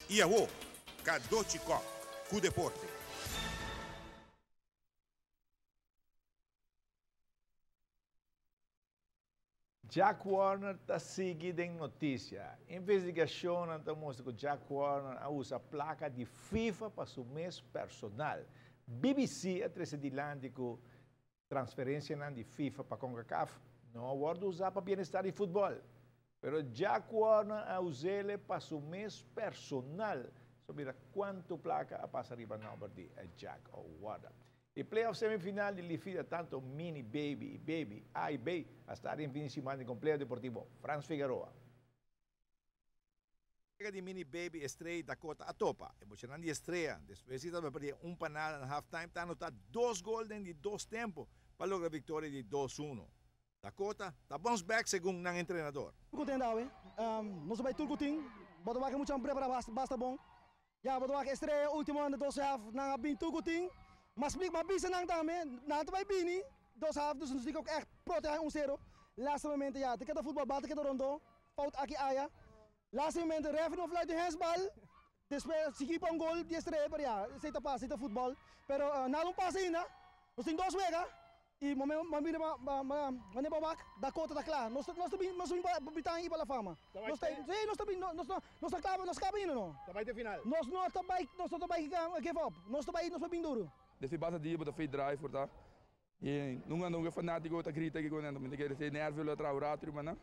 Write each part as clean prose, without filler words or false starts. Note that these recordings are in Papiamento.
I awo, Cadochi Kock ku deporte. Jack Warner ta sigui den notisia. Investigashonnan ta mustra ku Jack Warner a usa plaka di FIFA pa su mes personal. BBC a trese dilanti ku transferensianan di FIFA pa Concacaf no a wòrdu usá pa bienestar di futbòl. Pero Jack Warner a us'ele pa su mes personal. So mira kuantu plaka a pasa riba nòmber di Jack Warner. E playoff semifinal di Lifida tanto Mini, Baby y Baby A y B a sta den fin di siman den Complejo Deportivo Frans Figaroa. Wega di Mini, Baby, Estrella y Dakota a topa. E muchanan di Estrella, despues di tabata perdi un pa nada na halftime, ta anota dos gol den di dos tempo pa logra victoria di dos uno. Dakota ta bounce back segun nan entrenador. Contento awe. Nos a bay tur cu tin. Bo ta wak e muchanan prepara basta bon. Ya, bo ta wak Estrella ultimo nan di dos half nan a bin tur cu tin. Mas mi a bisa nan tambe, nan ta bay bini dos half dus nos tin cu echt proteha un cero. Lastimamente ya, ta keda futbol, bal ta keda rondo, fout aki aya. Lastimamente referee no fluit di handsbal, despues sigui pa un gol di Estrella, pero ya, esey ta pasa, esey ta futbol. Pero nada un pasa ainda, nos tin dos wega. Y mame ma mira ma ma ma mane ba wak Dakota ta kla nos nos ta bin nos ta bin pa Britania y pa la fama nos ta si nos ta bin nos no nos ta kaba nos kaba ainda no Ta bai te final. Nos no ta bai nos no ta bai give up nos ta bai nos ta bin duro. Desde basta dia bo ta fei drive por ta y nunca nunca fanatico ta grita ki con mi ta kere se nervio lo traha un rato riba nan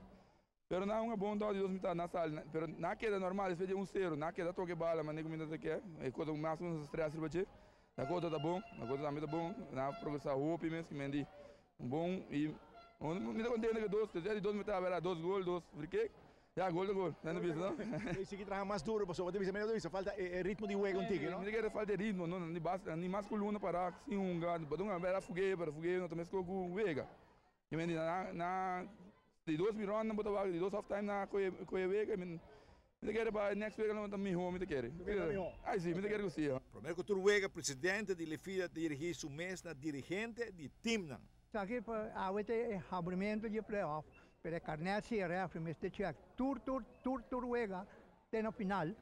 pero nan hunga bon dos di dos mitad nan sali pero nan keda normal despues di un cero nan keda toca e bala mane cu mi ta ke e cosa cu mas nos ta stress riba dje na cosa ta bon na cosa tambe ta bon nan a progresa hopi mes ki men di un bon y mi ta contento cu dos despues di dos mitad a dos gol dos free kick Ya, gol ta gol. Nan ta bisa, no? E sigui traha mas duro pasobra bo ta bisa, mi ta bisa falta e ritmo di wega un tiki, no? Mi ta kere falta e ritmo, no? Ni bas, ni mas ku luna para sin hunga. Bo ta hunga bera fug'é, pero fug'é no ta meskos ku wega. I mi di na na di dos miron bo ta wak, di dos half time na kohe kohe wega, mi ta kere pa e next wega lo ta mihó, mi ta kere. Ai si, mi ta kere ku si. Promé ku tur wega, presidente di Lefida ta dirigí su mes na dirigente di timnan. Esaki pa awe ta e habrimentu di e playoff. Pero e carnet si e refri mester check tur tur tur tur wega te na final,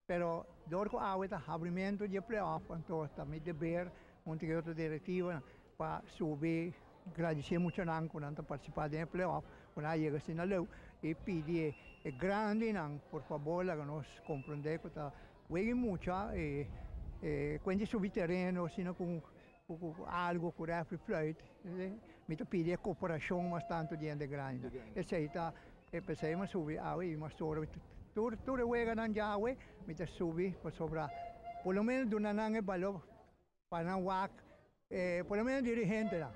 pero dor cu awe ta habrimento di e playoff anto ta mi deber hunto cu e otro directivonan pa subi gradici e muchanan cu nan ta participa den e playoff cu nan a yega asina leu y pidi e grandinan por fabor laga nos comprende cu ta wega e mucha y cuenta subi tereno asina cu Ku algu ku refri fluit, mi ta pidi e koperashon mas tantu di hende grandi. Esei ta e p'esei mi a subi awe i mi a sora tur tur e weganan djawe mi ta subi pasobra por lo menos duna nan e balor pa nan wak por lo menos dirigentenan.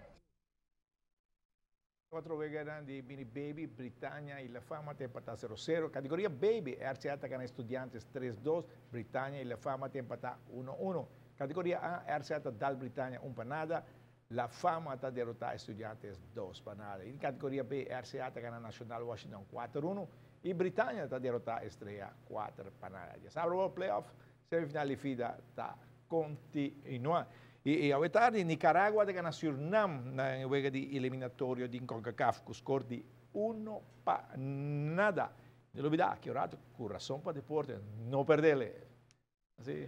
Otro weganan di Mini Baby, Britania y La Fama ta empatá sero sero. Categoria Baby, RCA ta gana Estudiantes tres dos, Britania y La Fama ta empatá uno uno. Categoria A, RCA ta dal Britania un pa nada, La Fama ta derotá Estudiantes dos pa nada. Y den categoria B, RCA ta gana Nacional Washington kuater uno y Britania ta derotá Estrella kuater pa nada. Diasabra bo playoff Semifinal di FIDA ta continua. Y awe tardi Nicaragua ta gana Surinam na e wega di eliminatorio di Concacaf cu score di uno pa nada. No lubida, aki un rato cu Razon pa Deporte, no perdele. Así.